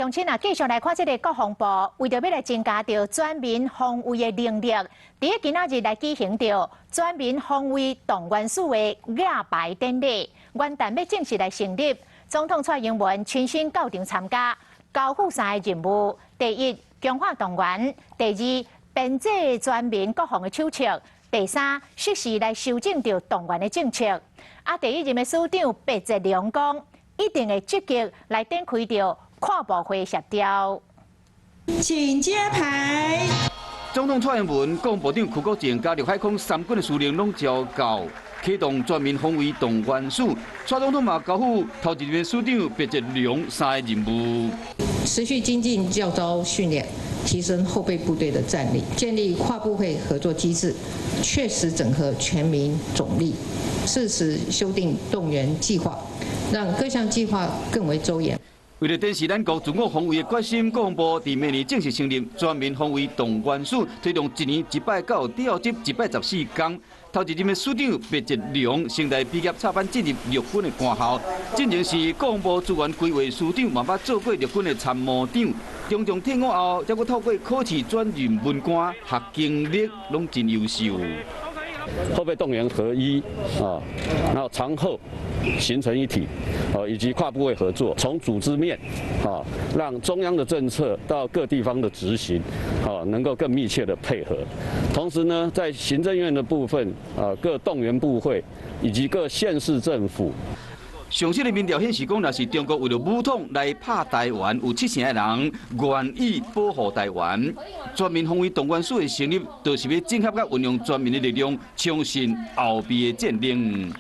鄉親啊，繼續來看這个國防部，為著欲來增加著全民防衛的能力，佇今仔日來舉行著全民防衛動員署的額牌典禮，元旦欲正式來成立，總統蔡英文親身到場參加，交付三个任務：第一，強化動員；第二，編製全民國防的手冊；第三，適時來修正著動員的政策。啊，第一任的署長白澤龍講，一定會積極來展開著跨部會協調。請揭牌。總統蔡英文、國防部長邱國正佮陸海空三軍的司令攏召到，啟動全民防衛動員署。蔡總統嘛交付頭一任署長白澤龍三個任務。持續精進教召訓練，提升後備部隊的戰力，建立跨部會合作機制，確實整合全民總力，適時修訂動員計劃，讓各項計劃更為周延。為著展示咱國自我防衛的決心，國防部佇明年正式成立全民防衛動員署，推動一年一擺到調集114工。頭一任的署長白澤龍先來畢業插班進入陸軍的官校，進前是國防部資源規劃司長，嘛捌做過陸軍的參謀長。中將退伍後，才閣透過考試轉任文官，學經歷攏真優秀。後備動員合一啊，然後長後形成一體，啊，以及跨部會合作，從組織面啊，讓中央的政策到各地方的執行，啊，能夠更密切的配合。同時呢，在行政院的部分，啊，各動員部會以及各縣市政府。上新的民調顯示，講若是中國為著武統來拍台灣，有七成的人願意保護台灣。全民防衛動員署的成立，就是欲整合佮運用全民的力量，相信後備的戰力。